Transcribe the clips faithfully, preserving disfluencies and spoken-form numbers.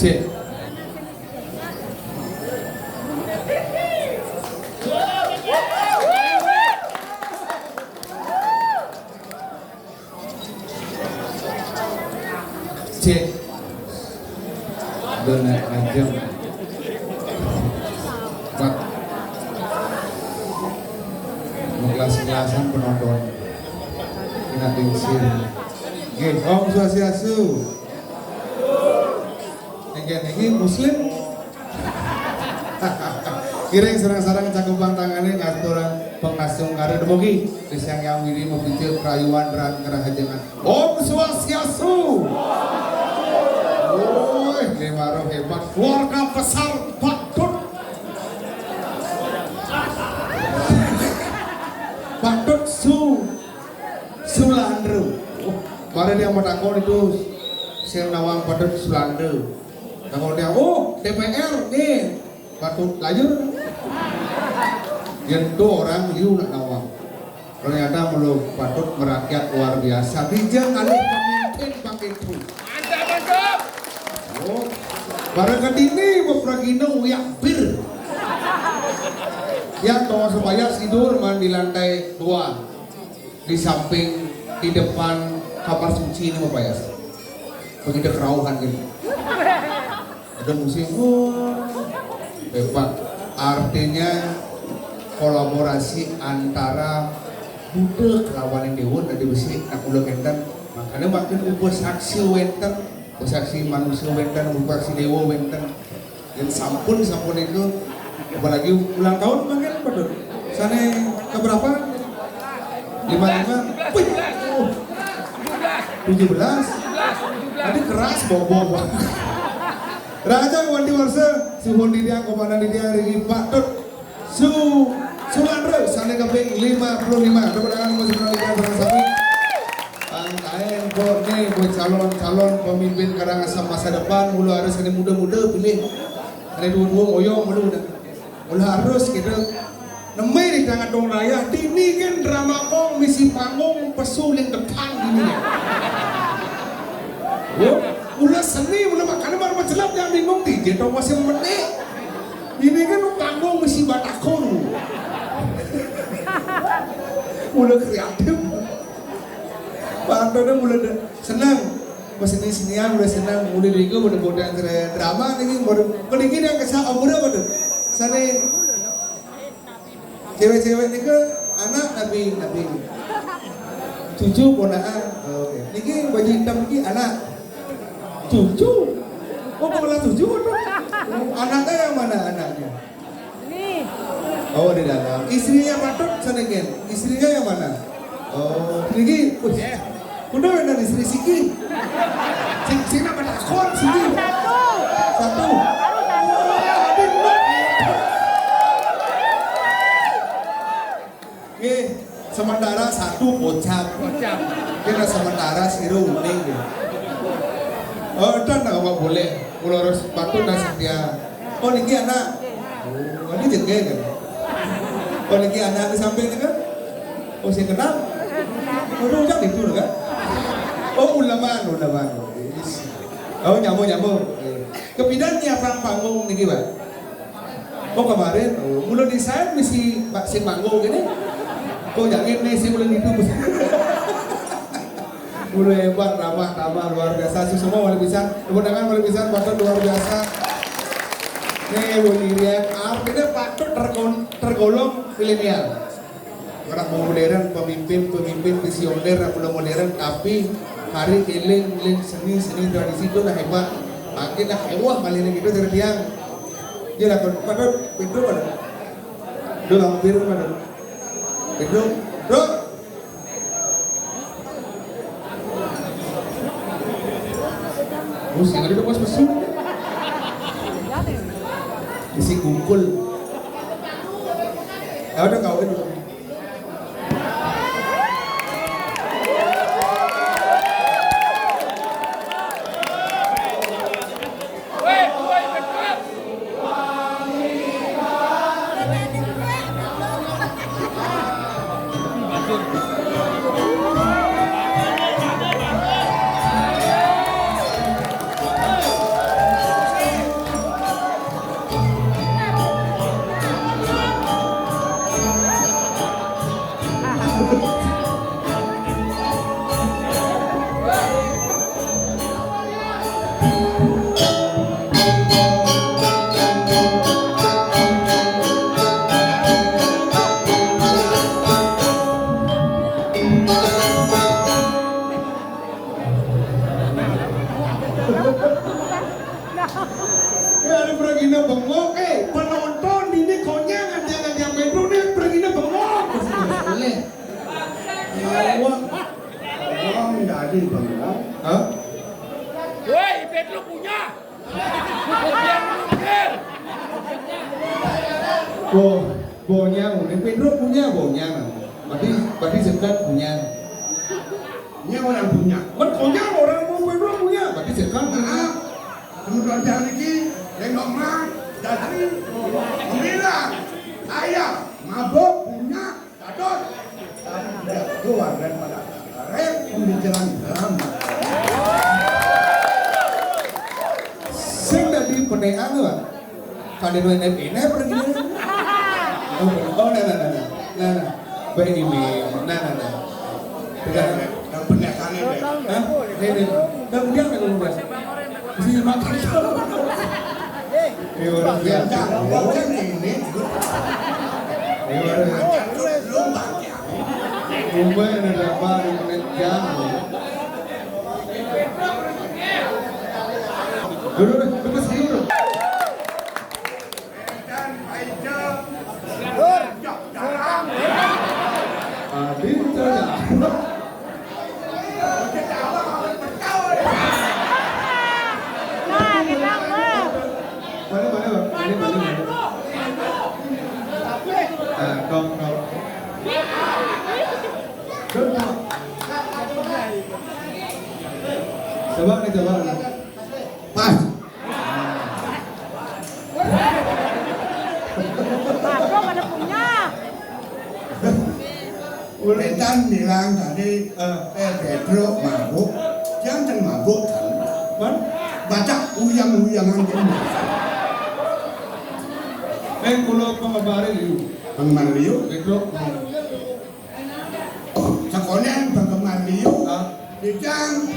Cek. Cek. Dona ajeng. Pak. Mau kelas-kelasan penonton. Kena diusir. Nggih, Om Swastiastu. Nggih, niki Muslim. Kiring sareng-sareng cakupan tangane ngatur pangastungkara, dumugi Sang Hyang Widi mapicil krayuan ran kerahajengan. Om Swastiastu. Woi, lima roh hebat, keluarga besar Patut. Patut Su Sulandro. Oh, kemarin yang mau takon itu, sing nawang Patut Sulandro. Takon dia, oh, D P R nih. Patut layur. Yang itu orang liu nak nawang. Ternyata mulu Patut merakyat luar biasa. Bijak alih pemimpin bang itu. Mantap, mantap. Oh. Barang kedini bepragina uyak bir. Yang tongos supaya tidur man di lantai dua. Di samping, di depan kamar suci ini, Bapak ya. Begitu kerauhan gitu. Ada musim, wah, hebat. Artinya kolaborasi antara Buddha kelawan yang dewa tadi besi nak ulo kenten. Makanya makin upasaksi wenten, upasaksi manusia wenten, upasaksi dewa wenten. Yang sampun, sampun itu, apalagi ulang tahun mungkin, Patut. Sane keberapa? Lima lima. Wih, oh, tujuh belas. Tadi keras, bobo. Raja Wanti Warsa, suhun didiang, komandan didiang, Riki Patut. Su, Sulandra, sane kaping lima puluh lima. Tepuk tangan untuk Sulandra, sareng sami. Angkain kok nih buat calon-calon pemimpin Karangasem masa depan, mula harus ini muda-muda pilih. Ada dua-dua ngoyong mula udah. Mula harus gitu. Neme di tengah dong raya, dini kan drama kong misi panggung pesu yang depan gini ya. Yo, mula seni, mula makanan baru mencelap yang bingung di jentong masih menik. Ini kan panggung misi batakon. Mula kreatif. Pak Antonio mula de-, senang. Pas ini senian mula senang. Mula juga mula bodoh antara drama nih baru. Kalau gini yang kesal, oh, mula apa tuh? Sana cewek-cewek nih ke anak nabi, nabi. Cucu ponakan. Oke. Niki baju hitam niki anak. Cucu. Oh, kepala cucu apa? Anaknya yang mana anaknya? Nih. Oh, di dalam. Istrinya Patut senikin. Istrinya yang mana? Oh, niki. Wih. Udah, udah istri siki. Sing sing apa takon siki? Satu. Satu. Baru satu. Wah, aduh. Nggih, sementara satu bocap. Bocap. Kita sementara sira uning nggih. Oh, dan nggak boleh. Kula harus patuh dan setia. Oh, niki anak. Oh, ini jengke kan. Oh, niki anak di samping nih kan. Oh, sing kenal. Oh, udah itu kan. Oh, uleman, uleman. Oh, nyambung, nyambung. Kepidan nyiapang panggung niki, Pak. Oh, kemarin, oh, mula desain misi Pak sing manggung gini. Oh, yakin nih sih mula nipu. Mula hebat, ramah, ramah, luar biasa. Semua wali pisan, tepuk tangan wali pisan, Patut luar biasa. Nih, Bu Irian, artinya Patut tergon-, tergolong milenial. Orang mau modern, pemimpin, pemimpin visioner, belum modern, tapi hari eling, eling seni, seni tradisi itu udah hebat. Makin dah heboh kali ini gitu dari tiang. Dia lah, Patut, Pedro, Patut. Dua hampir, Patut. Pedro, Bro. Oh, sing ada pas mesum. Isi kumpul. Ya udah, kawin. Hah? Woi, Pedro punya. Yang mungkin. Bo, bonyang, ini Pedro punya bonyang. Berarti, berarti sekat punya. Ini orang punya. Merkonya orang mau Pedro punya. Berarti sekat punya. Nah, kemudian hari ini, Lengok Mas, Jatri, Pemila, saya, mabuk, punya, Gatot. Tapi tidak keluar daripada rel pembicaraan drama. Sing dadi penekan, Pak. Kadén enep-enep lagi. Oh, oh, nah, nah, nah, nah. Nah, nah. Baik ini. Nah, nah, nah. Pegang. Yang pendekane deh. Hah? Ini. Udah, udah, udah, udah. Sini makan. Ini luar biasa. Ini luar biasa. Umumnya ada berapa menit jam? Dulu, dulu, dulu, dulu. Adin, coba. Nah, di belakang. Mana, mana, Bang? Ini, mana, mana? Nah, dok, dok. Dok, dok. Coba nih, coba. Pas. Apa pada punya? Uletan bilang tadi, eh, eh, Pedro mabuk. Jangan mabuk, kan? Man? Baca uyang-uyangan ini. Eh, kalau penggemar liu. Penggemar liu? Pedro. Sekolah penggemar liu. Ah. Dijang,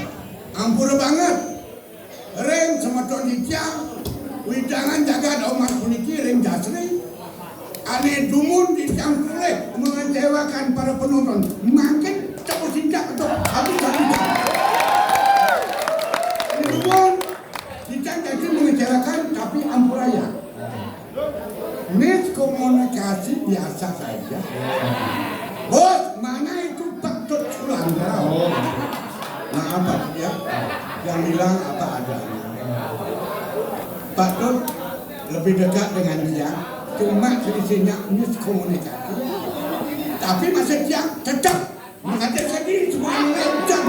ampura banget. Ring semeton titiang, widangan jagat umat puniki ring Jasri. Ané dumun titiang polih mengecewakan para penonton. Mangkin cepus sindak untuk habis-habisan. Ané dumun titiang jadi mengecewakan, tapi ampuraya. Miskomunikasi biasa saja. Bos, mana itu Pak Tut Sulandra? Oh. Maaf, Pak, ya. Yang bilang apa adanya. Pak Tut lebih dekat dengan dia. Cuma selisihnya miskomunikasi. Tapi masih dia tetap mengajak saya semua yang lain.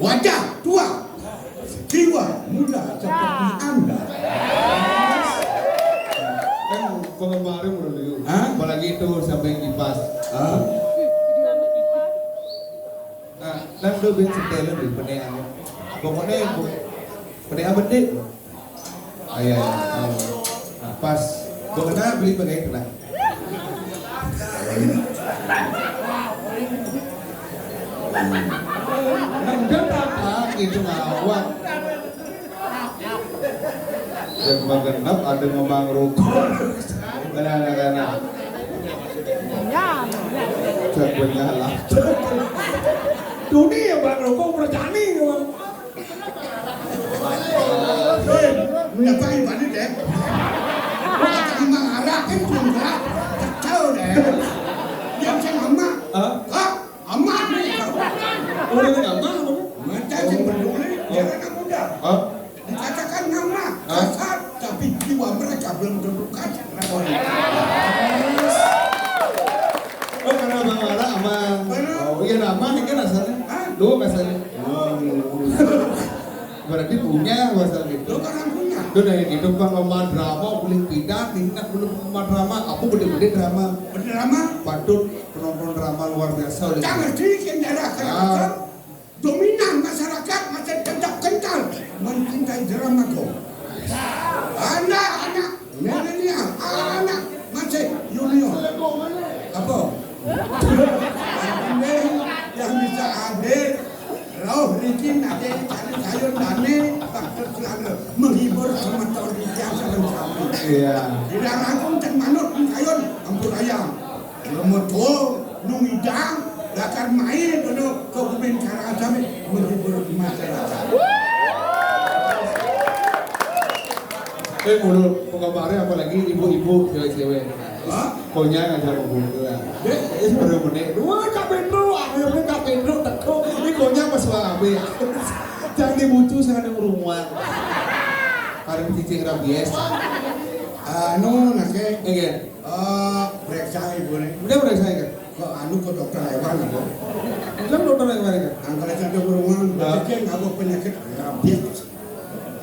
Wajah tua, jiwa muda seperti Anda. Kan penggemar udah dulu. Hah? Apalagi itu sampai kipas. Hah? Nah, nang do ben setelan di penean. Pokoknya bu-, penean bedik. Ayo, ayo. Nah, pas. Gua kena beli pakai kena. Nah, udah apa gitu ngawat. Yang magenep ada ngomong rokok. Mana, mana, mana. Cek penyalah. Dunia bang rokok berjani ngomong. Hei, menyapa ibadah deh. Memang arah kan belum gelap. Kacau deh. Yang saya mama. Hah? Hah? Aman nih. Udah ini aman apa? Macam yang peduli, dia anak muda. Hah? Dikatakan nama, hah? Kasar, tapi jiwa mereka belum terbuka. Oh, karena Bang Wara aman. Benar. Oh, iya, nama nih kan asalnya. Hah? Lu asalnya. Oh. Berarti punya masa gitu. Lu kan punya. Itu dari gitu, penggemar drama boleh pindah, ini nak belum penggemar drama, aku boleh-boleh drama. Berdrama? Patut penonton drama luar biasa oleh. Jangan sedikit darah. Ah. Dominan masyarakat masih tetap kental mencintai drama kok. Anda anak milenial, anak masih junior. Apa? Yang bisa hadir, rauh niki nate kali kayun dane, Pak Terselana, menghibur semeton titiang sareng sami. Iya. Tidak langkung cek manut kayun, ampun ayam. Ilmu tua, nung idang, lakar main dulu ke Bumi Karangasem, menghibur masyarakat. Eh, mulu, penggemar apalagi ibu-ibu, cewek-cewek. Hah? Pokoknya ngajak ngumpul lah. Dek, eh, baru menit. Dua Kak Pedro, akhirnya Kak Jang dibucu sing ada urungan. Karena cicing rabies. Anu, nake, Nggih. Eh, periksa ibu nih. Udah periksa ya? Kok anu, kok dokter hewan ibu? Udah dokter hewan ya? Angkara satu urungan, berarti dia nggak mau penyakit rabies.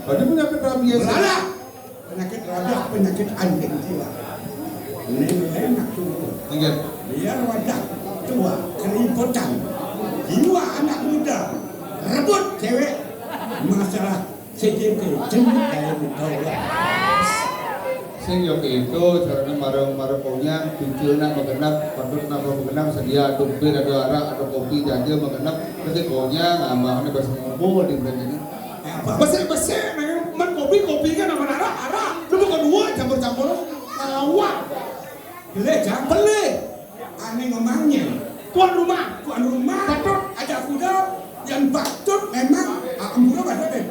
Berarti penyakit rabies. Malah penyakit rabies, penyakit anjing jiwa. Ini enak tuh. Nggih. Biar wadah tua, keributan. Jiwa anak muda rebut cewek, masalah C C T, jenuh dari Minto. Sing yo itu carane marang-marang konyang, cucuna magenep, pedut napa magenep, sedia ada bir, ada arak, ada kopi, jaja magenep, tapi konyang, amane basa ngumpul di brand ini. Apa? Besik-besik, nang men kopi, kopi kan nang arak, arak. Lu bukan dua campur-campur. Awak. Beli, Jang? Beli. Ane ngomongnya. Tuan rumah. Tuan rumah. Patut. Aja kuda, yang patut memang, ah, embura pada deh.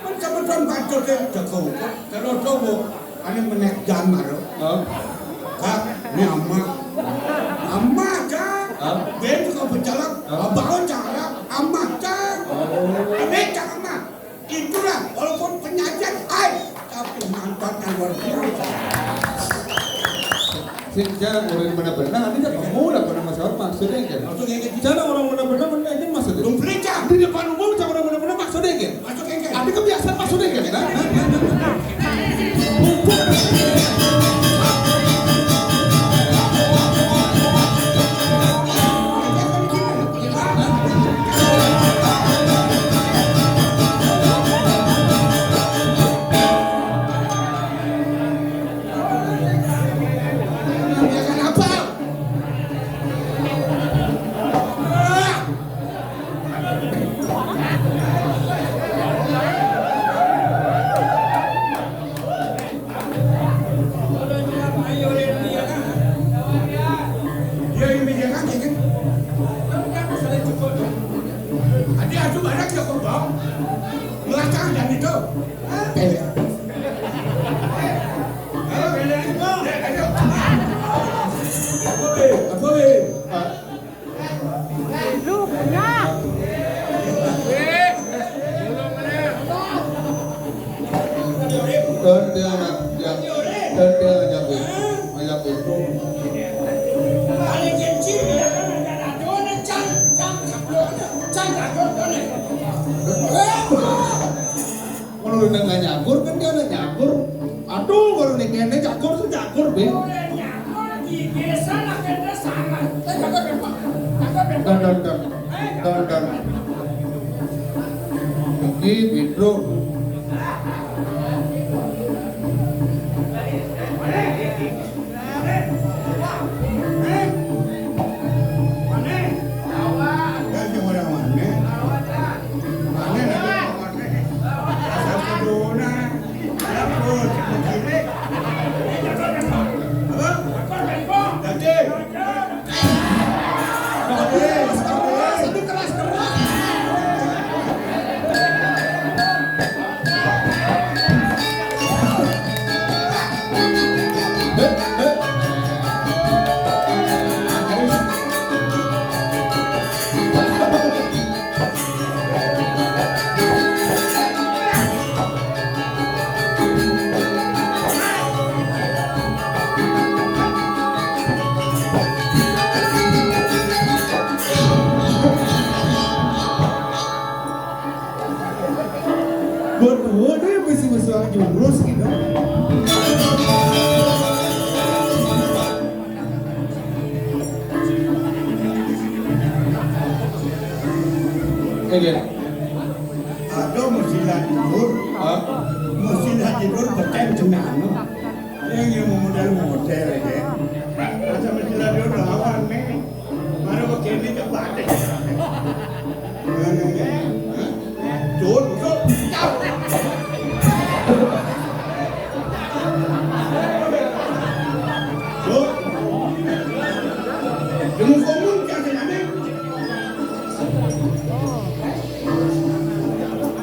Kan sama tuan patut deh, jago. Kalau jago, ane menek jamar. Hah? Kak, ini ama. Ama, Jang. Hah? Dia juga berjalan, Hah? Abang jalan, ama, Jang. Oh. Ini Jang ama. Itulah, walaupun penyajian, hai, tapi manfaatnya luar biasa. Sing cara orang benar-benar, ini kan kamu lah pernah masalah maksudnya kan? Maksudnya kan? Cara orang benar-benar, benar ini maksudnya. Belum beli, Jang. Di depan umum, cara orang benar-benar maksudnya kan? Maksudnya kan? Ada kebiasaan maksudnya kan? Nah, nah, nah, nah, nah. Dia yang menyerang, ya kan? Adi adu barak ya kok bau. Melacang dan itu. Ayo, ayo. Apa, Be? Apa, Be? Lu punya. Dan dia anak, dia, dan dia anak, anak itu. Paling kecil ya kan, ada radona, cang, cang, cang, cang, radona. Kalau udah nggak nyabur kan dia udah nyabur. Aduh, baru nih kene cakur tuh cakur, Be. Udah nyabur, di desa lah kena sama. Saya kagak bengkok. Kagak bengkok. Dan, dan, dan. Dan, dan. Iki, Bidro. Buat dua deh, besi-besi orang jurus gitu. Oke. Aduh, mesti tidur. Hah? Mesti tidur, betul, cenah. Ini yang mau model-model, ya. Masa mesti tidur lawan, nih. Baru begini, coba deh. Mana, ya? Hah? Jauh, jauh, jauh. Jauh. Jauh, jauh, jauh.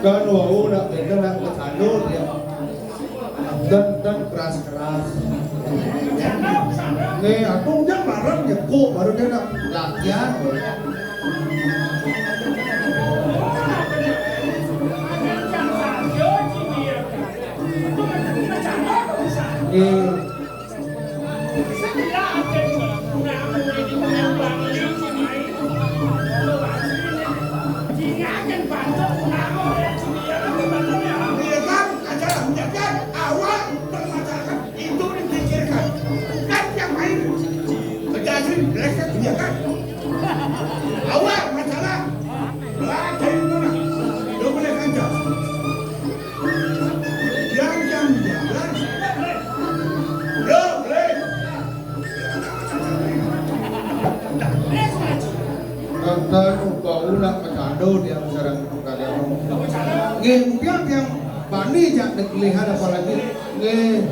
Kan wau nak beda nak kesandung ya. Dan, dan keras-keras. Nih, aku udah bareng ya, kok baru dia nak latihan. Bau nak pecando tiang sareng kalian. Nggih, mungkin tiang bani jak dek lihat apalagi. Nggih.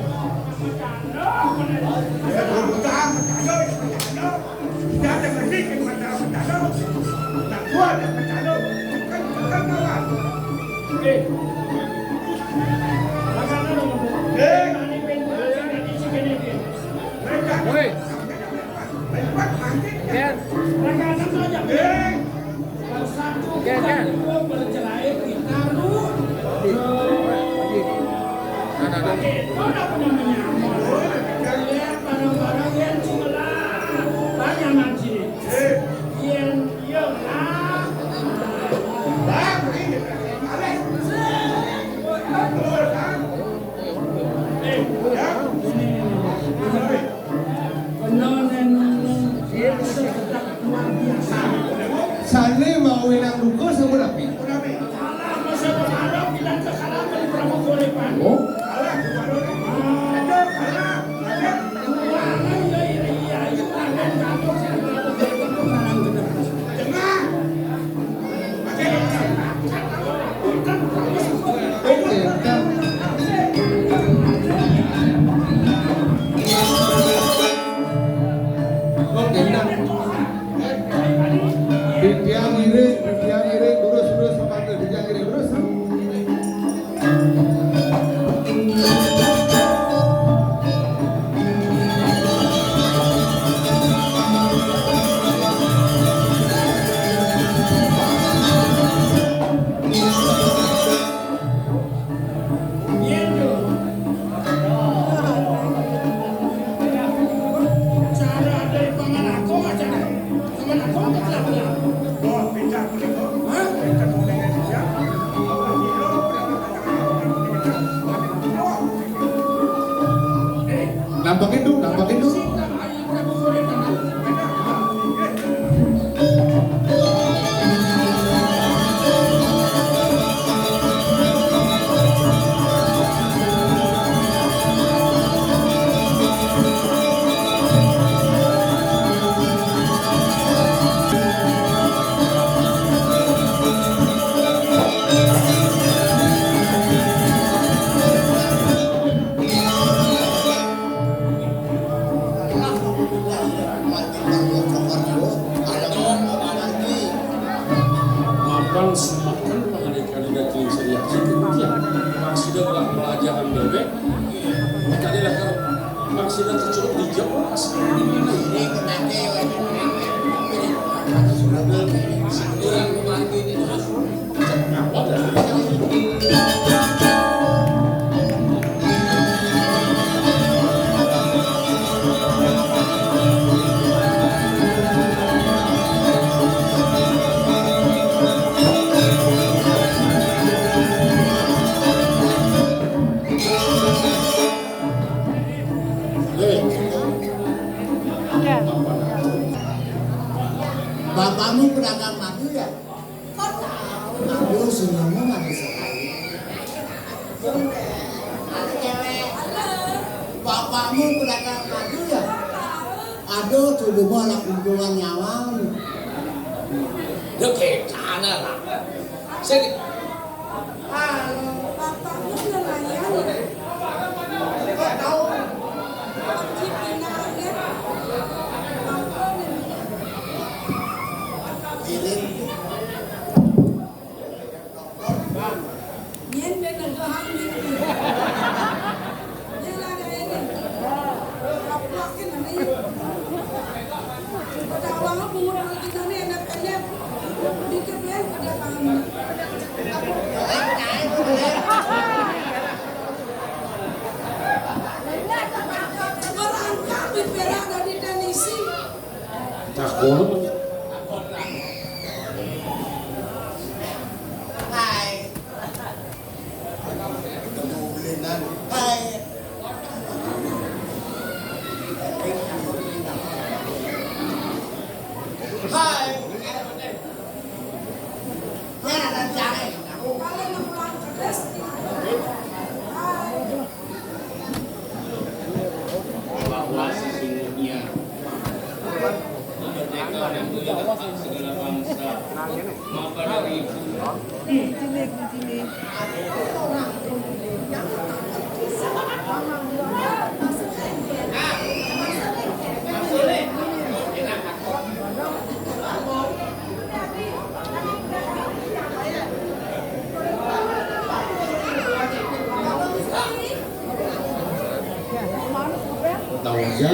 Woi. Ken. Ken, Ken. Nah, nah, nah. Sané mawinan duka sampun rapi. Oh. Oke, nah. Titiang ngiring, titiang ngiring, terus, terus, sampai titiang ngiring, terus. Nampakin dong, nampakin dong. Mapan semakan pangadegan daging seriak situ tiang. Maksudnya telah pelajaran bebek. Tadi lah kan maksudnya tercukup di jam pas ini. Orang kemarin ini. Bapakmu pedagang madu ya? Aduh, senyummu manis sekali. Bapakmu pedagang madu ya? Aduh, tubuhmu anak kumpulan nyawang. Lu kayak sana lah. Saya Takut. Hai. Bahwa sesungguhnya merdeka Tahu aja.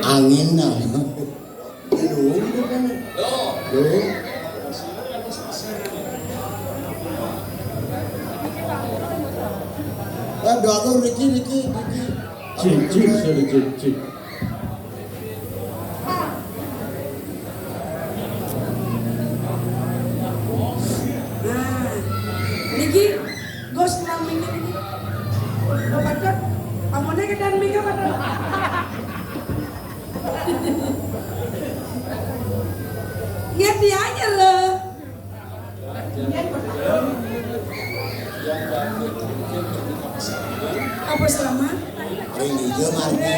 Angin nah. Lho, ini kan. Lho. Eh, doa aku Riki, Riki, Riki. Cik, cik, sorry, cik, cik. Nah, niki Gus nang mikir niki. Kok padet? Amone kedan mikir padet. Ngerti aja lho. Apa selamat? Ring ijo margi.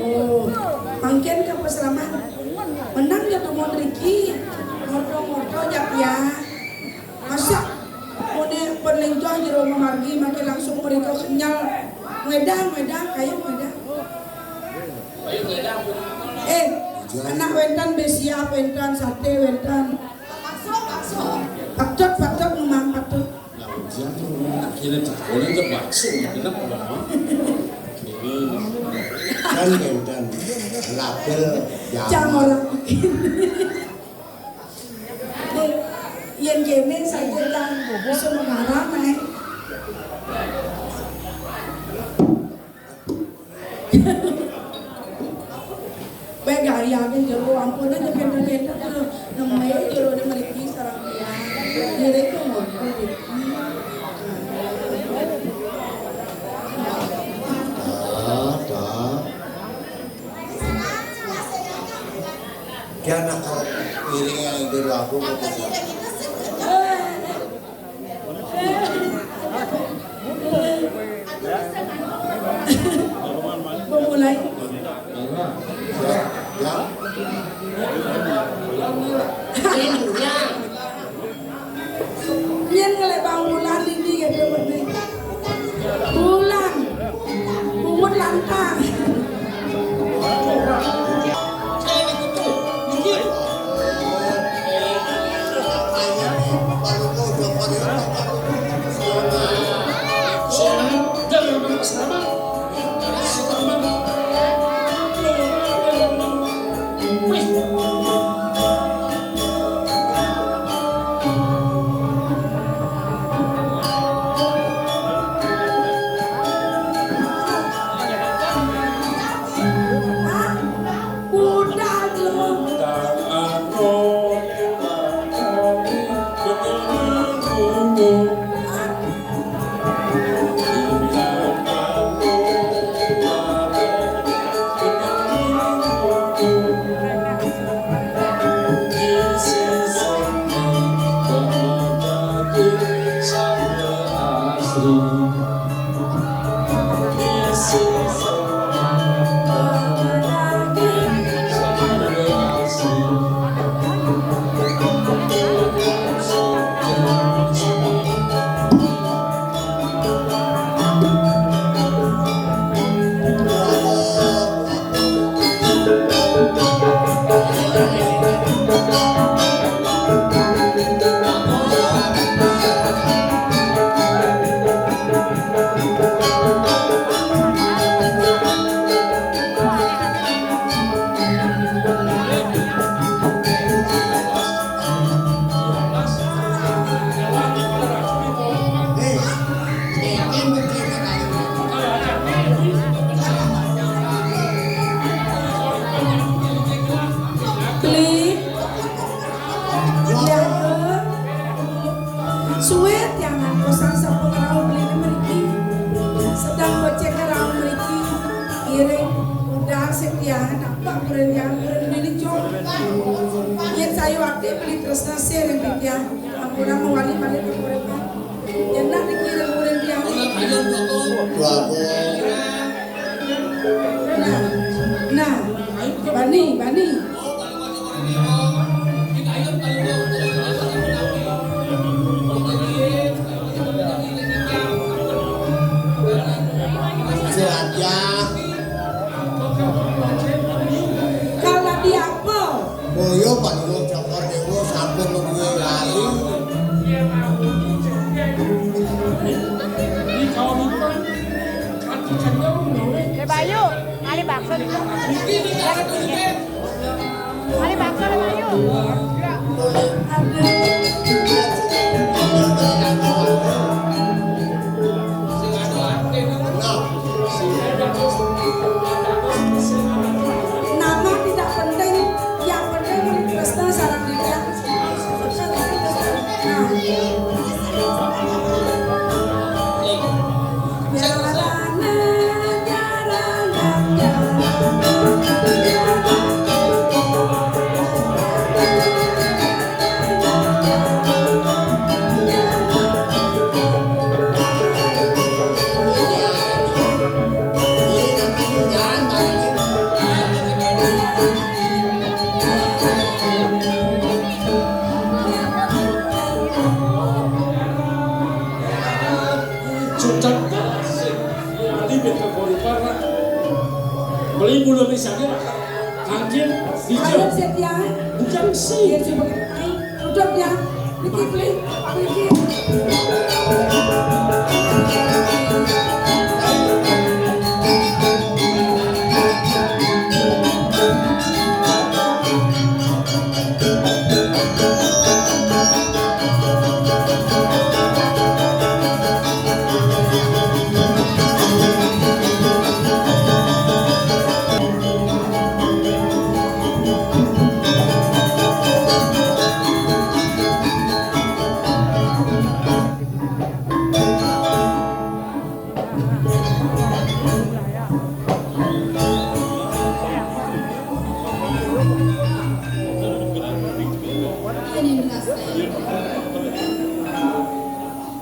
Oh, mangkin ke apa selamat? Menang ya tuh mau Riki. Mordo-mordo jak ya. Masa mune pun lencoh jero margi makin langsung mereka kenyal. Wedang, wedang, kayu wedang. Eh, anak wénten, bes siap wénten, sate wénten. Bakso, bakso. Patut, patut, memang patut. Nah, ujian tuh, akhirnya cakone ke bakso, enak apa? Ini kan wénten label. Jam orang bikin. Yen kene saja kan bisa mengarang, eh. Bae gaya ke jero, ampun aja kenter-kenter tuh. Namanya jero ada meriki sarang dia. Dia itu mau. Ada. Ki anak arep piring yang itu lagu. Memulai. Ya, ya. Yen ngelek Bang Wulan ini gitu, Bang. Wulan. Bungut lantang. Klik. Ya, suwe tiangan kosan sampun ngrauh mriki. Sedang becik ngrauh mriki. Iring udah sing tiangan apa kuren tiangan kuren mriki, Cong. Yen saya waktu beli tresna sih ring tiang. Ampura mewali malih kuren. Yen nak dikirim kuren tiang. Wah, Nah, nah, bani, bani. Sehat ya. Kalau di apa? Boyo Palungguh Cokor Dewa sampun mungguh lali. Eh, Bayu, ngalih bakso di. Ngalih bakso di, Bayu. Nama tidak penting, yang penting tresna sareng dija. Nah. Cucak sing adi beta korupara. Beli bulu misalnya kangkir di. Ayo, jam. Siap ya. Bujang sih. Iya, coba. Ayo, duduk ya. Niki beli, niki.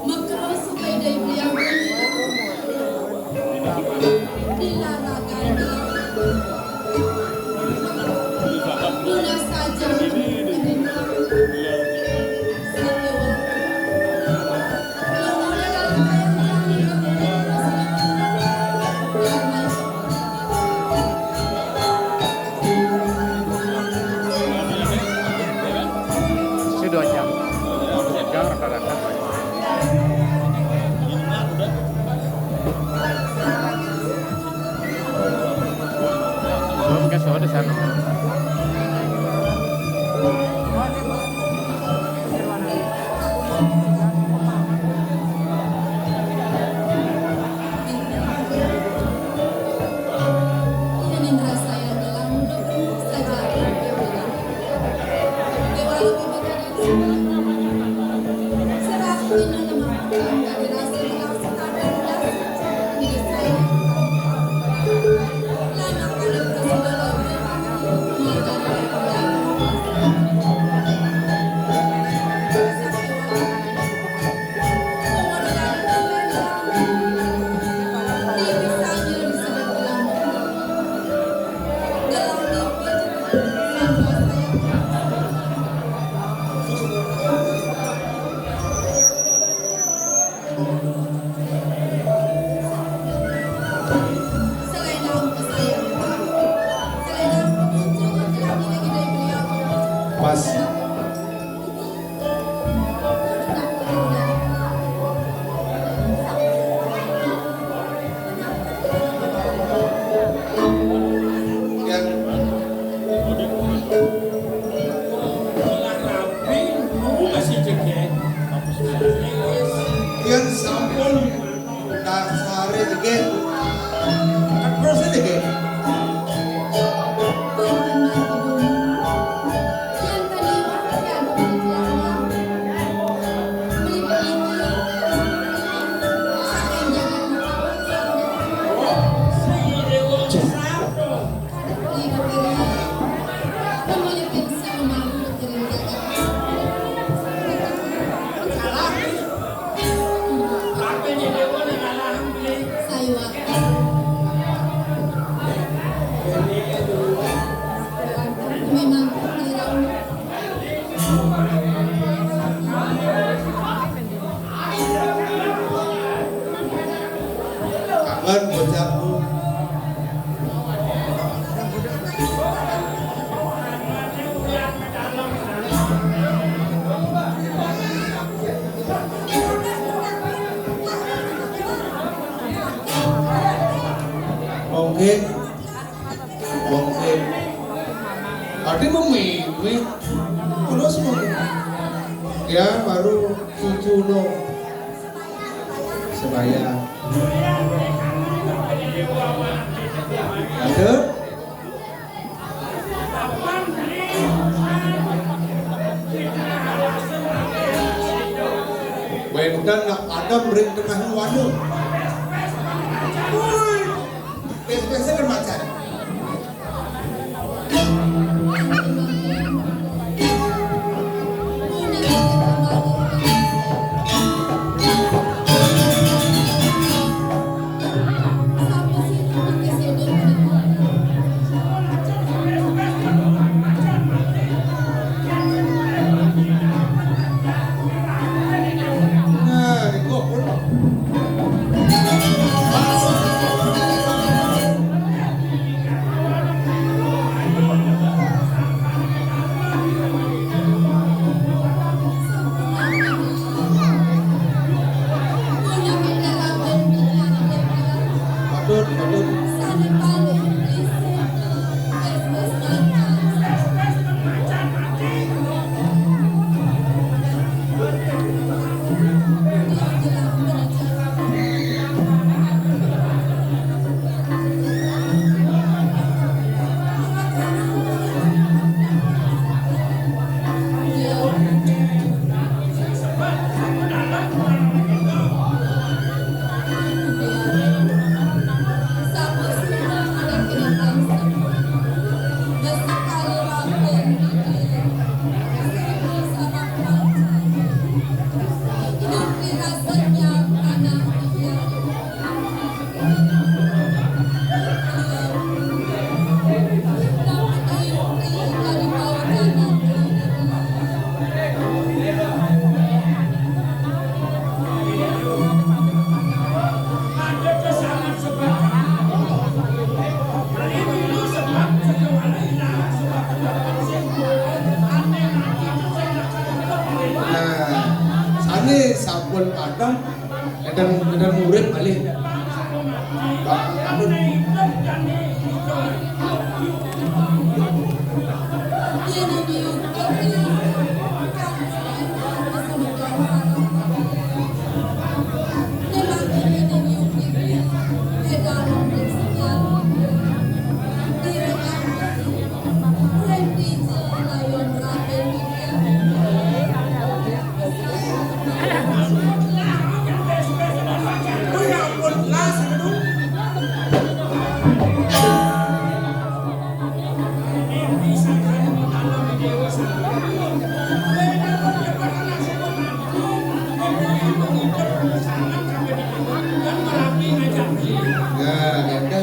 Makelo sukai dai beliang dilaragana. Nunas saja. Sudah jam. Jam rata-rata. Belum ke soal di sana. Memang kangen bocahku. Oke. Oke. Ati memimpin. Terus mau. Ya, baru cucu no. Sebaya. Ada. Wénten nak padem ring tengah wana. Woi, bes-bes kan macan. Nah, sané sampun padem, ngedang, ngedang urip malih. Pak, ampun. Ya, ya, ya.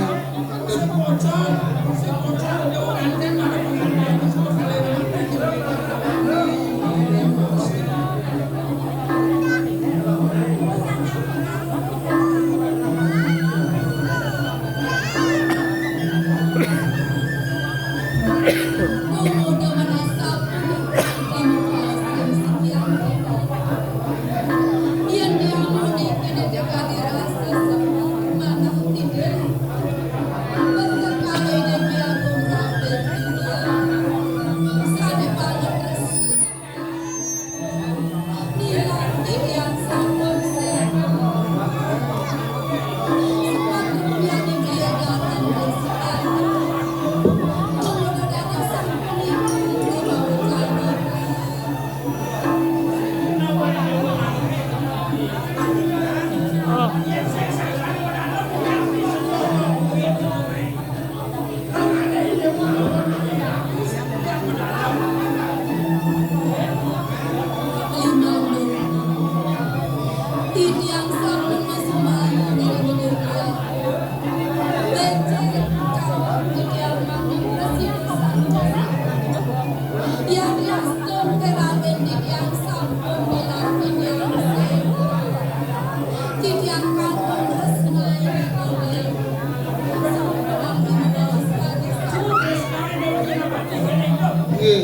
Nah.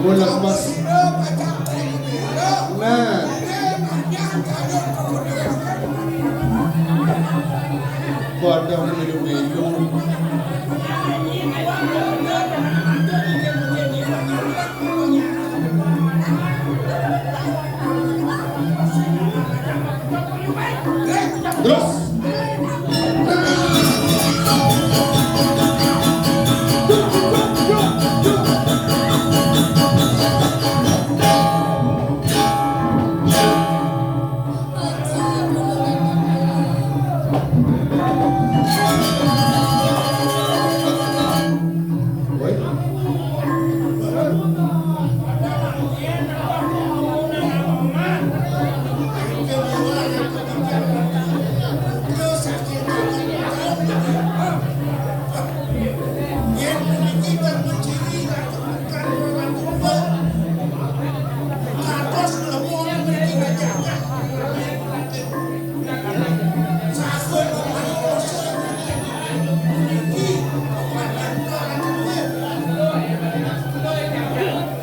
Bola pas. Nah. Padahal milu-milu. Terus.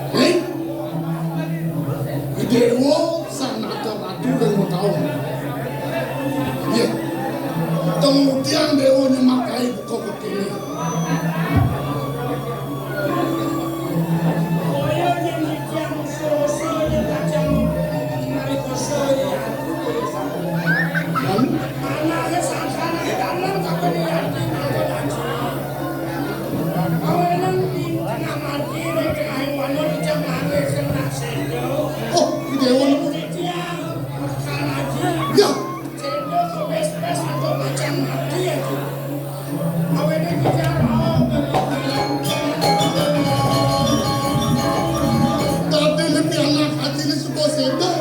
Hei, Déwa sang naga ratu ring mekawa. Nggih. Kemudian Déwa nyemak kae buka bekene. Oh, Déwa niku. Ya. Tapi lebih anak hati ini suka sedo.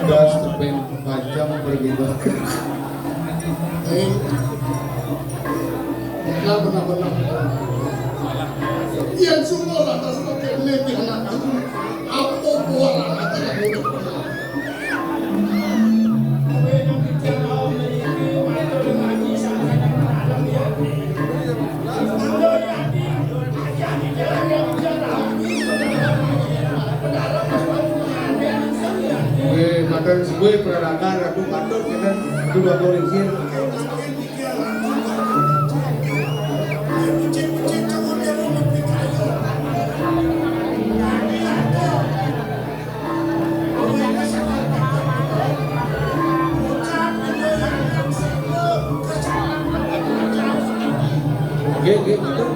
Gas ben panjang pergi. Eh. Nah, benar-benar. Yang sungguh lantas pakai ini di anak aku. Apa buah anak aku yang udah. Nggih, matur suwun peranakan Ratu Patut, kita kedua koring sir. Nggih, nggih, matur.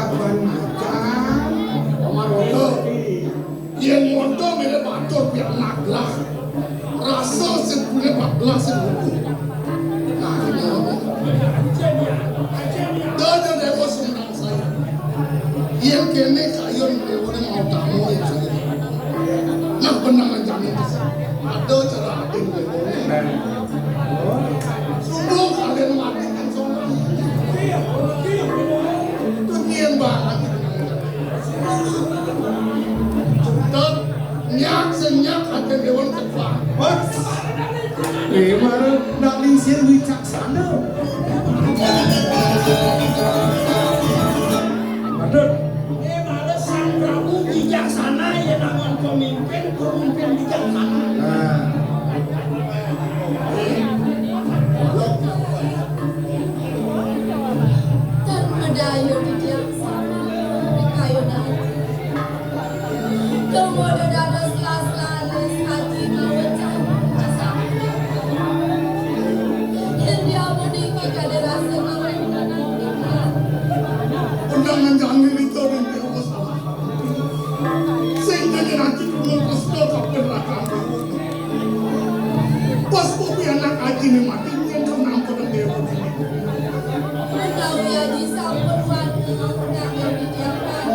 Kapan macan? Omar Woto. Yen monto milih batur pianak lah. Rasa sing punya bablas sing utuh. Nah, ini apa? Dada dewa semenang saya. Yen kene kayun dewa ni mau tamu ya saya. Nah, benar jamin. Ada cara adil dewa ni. Sungguh kalian mati kan sono. Itu nian banget. Tet, nyak sing nyak ate dewan tepang. Wah. Eh, mara nak lingsir wicaksana. Patut. Eh, mara Sang Prabu bijaksana, ya, namun pemimpin, pemimpin bijaksana. Nah. Termedaya di tiang sana, kayun ati. Kemudian dados las-lalis ati ngawit cahaya. Yen dia menika kade rasa ngawit tenang. Undangan jangan itu, Dewa. Sing dadi ati kulo tresna kapen rakam. Pas kopi anak aji ne mati, yen kena ampun Dewa. Menawi aji sampun wani, utawi didiakan.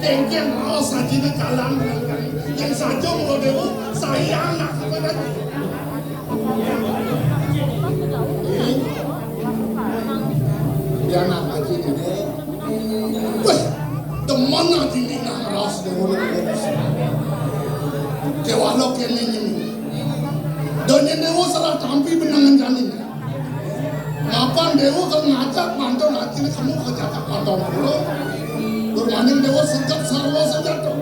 Kéngkén raos ajiné jalan. Yén saja mula déwa, sayang nak apa kan? Yén nak ajiné. Wéh, demen ajiné nak raos déwa. Kéwala kéné nyén. Donyén déwa salah tampi benengan jani. Mapan déwa kal ngajak mantun ajiné kemu ka jagat Padang Pura. Tur maning déwa seget sarwa senjata.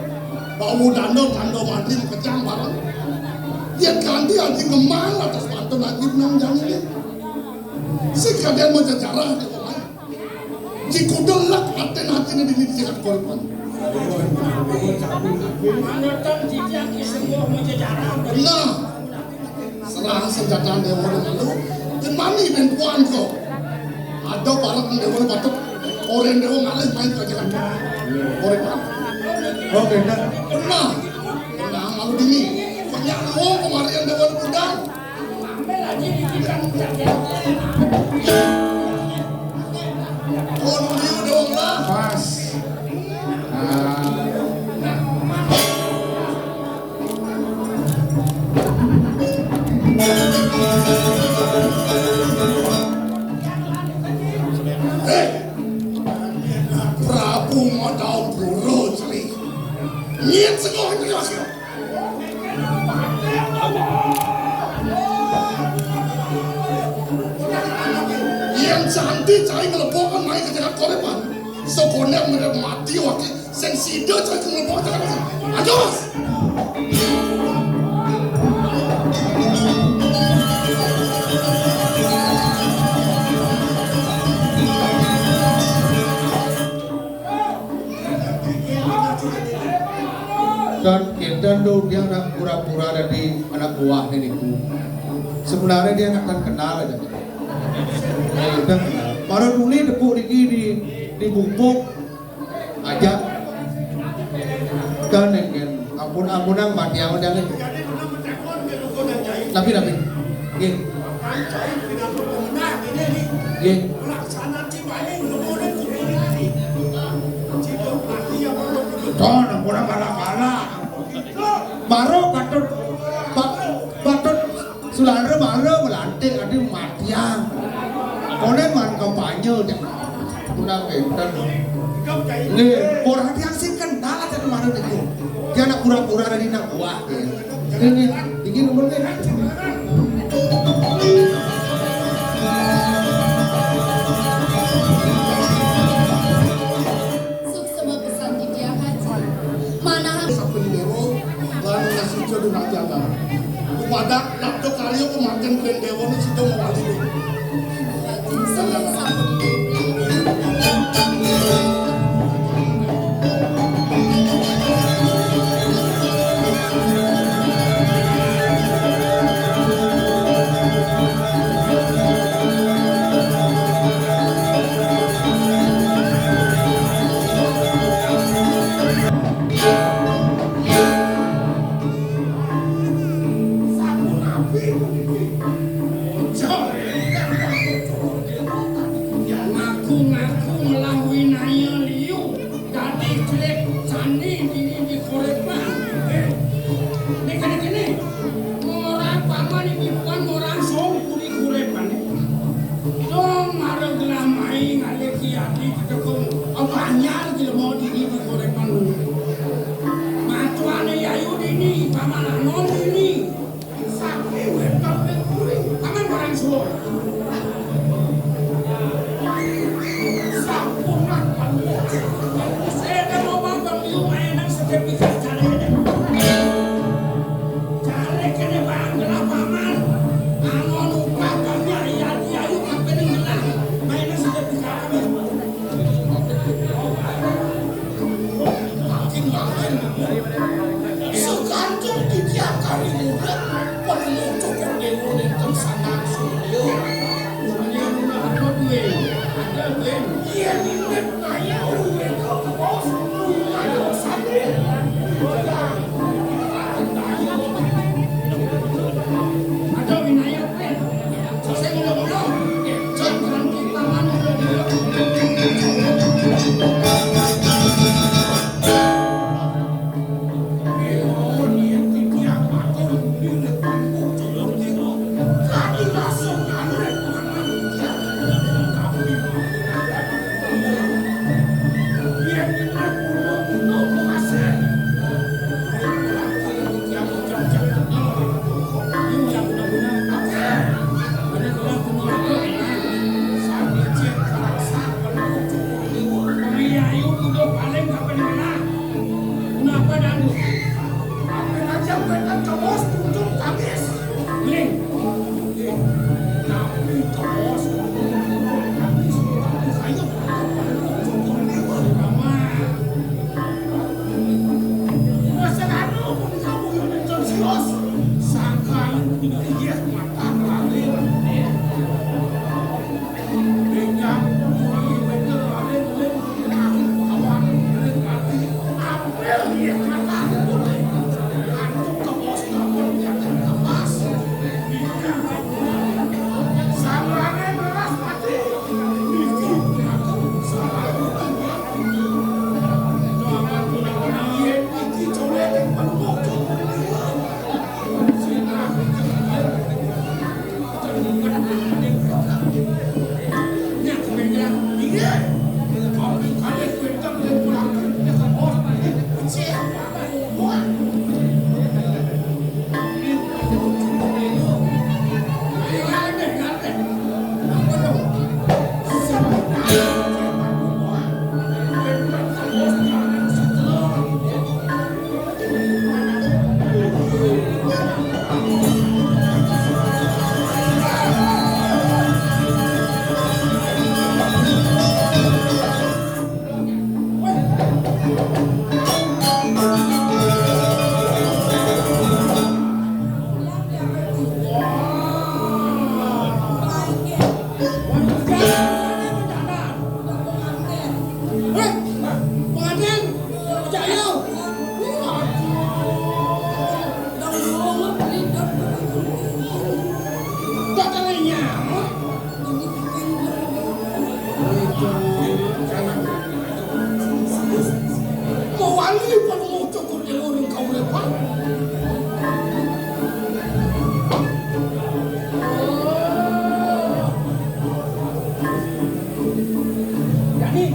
Bawa danda tanda mati makejang bareng. Yén kanti aji ngemang atas mantun aji benang janiné. Sing kadén majejarah déwa mai. Jikuda lek aten ajiné dini di jagat Korepan. Manatan titiang ki sungguh majejarah. Nah, serang senjata déwa malu. Kén mani ben puan ko. Ada parek déwa patut. Orén déwa ngalih main ka jagat. Orén. Oke, nah. Nah, nah, malu dini. Banyak wong kemarian déwa undang. Kono dia dong lah. Pas. Ah. Hei, Prabu Madau Buru Sri. Nyit sengok itu ya. Yén cantik cai ngelebok kan mai ka jagat Korepan. Sakoné mrep mati waké sing sida cai ngelebok jagat. Ajos. Dan kénten to dia anak pura-pura dadi anak buahné niku. Sebenarnya dia anak tan kenal aja. Eh, tan kenal. Para tuli tepuk niki di, di bungkuk aja. Dan nengken ampun-ampunang mati amat jangan. Tapi tapi. Nggih. Nggih. Ton, ora bala-bala. Maro patut, pa-, patut sulara maro melantik adi matiang. Koné man kampanye deh. Kurang pinter. Nggih, ora tiang sing kenal aja kemarin itu. Dia anak pura-pura dari anak buah. Nggih, nggih. Iki nomor nggih. Suksema pesan titiang, Haji. Manahan sampun déwa, lan ngasih jodoh nak jalan. Kumadak, nak do karya pemakan ben déwa ni sida mawali. Haji, sampun. Ngaku-ngaku ngelah winaya liu. Dadi jelek sani dini di Korepan. Eh, nek kene-kene, ora paman iki bukan ora song kuri Korepan. Dong mara gelah mai ngalih ki ati didukung. Apa anyar jelema dini di Korepan. Matuane yayu dini, paman anom dini. Sapi wetok ning kuwi, paman barang suwun. Sampunan paman. Saya kan mau bang liu enak sedemikian caranya. Cara kene bang gelap paman. Angon upah bang ya iya iya yuk apa ning gelap. Mainan sedemikian. Makin-makin segantung titiang kari murid, penemuco kok dewa nenten sanang surya. Dunia rumah apa duwe? Ada duwe? Iya, duwe. Ayo, duwe kok bos. Ayo, satu. Ada winaya, duwe. Sing ngono-ngono, nggih, jan kanthi tangan. Ape aja kuetan kebos tuntung tangis. Ling. Tapi kebos tuntung tangis. Ayo, mama. Masa anu, kamu yang antusias. Sangkan iya mata lari. Mawali panemu cukur ilmu ring kauripan. Jani.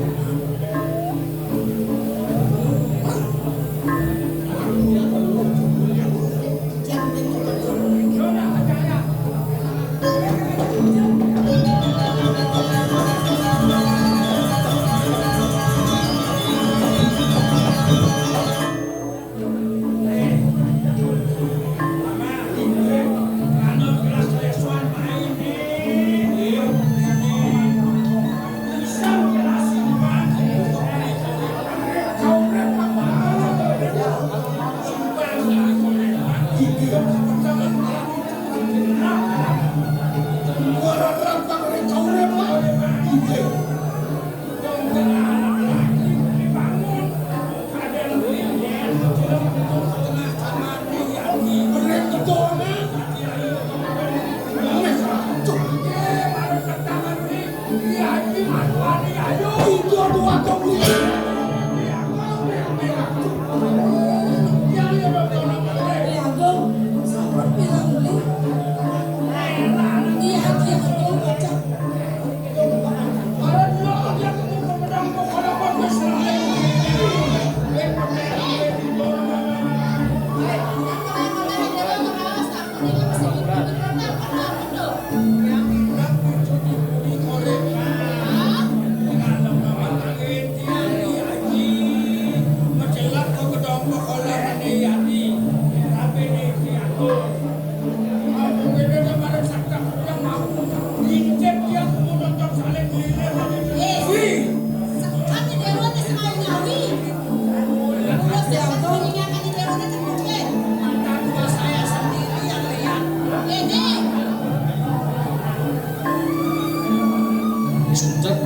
Suntet.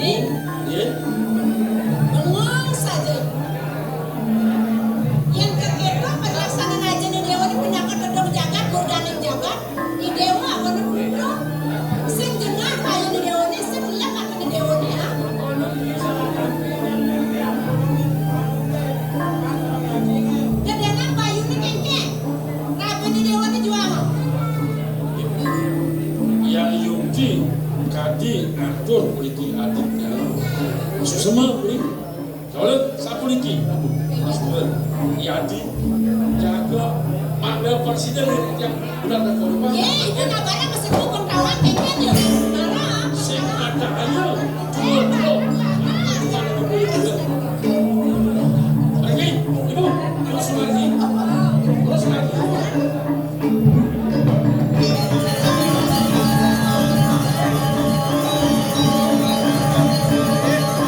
Nih. Nggih. Bengong saja. Yang kaketo pelaksanaan aja nih Dewa ini penyakit gedong jagat, gurdaning jagat. I Dewa, kono putu. Sing jengah payu ni Dewa ni, sing lek ati ni Dewa ni, ah. Gedengan payu ni kengkeng. Rabi ni Dewa ni jual. Yang yukti kadi atur mriki aditya. Susema mriki. Soalnya sapuniki, Mas Boy, Yadi, jaga mangda presiden yang benar dan korban. Ye, itu nabara mesti pun kawan pengen ya. Nara. Sing ada ayo, dua, dua. Lagi, ibu.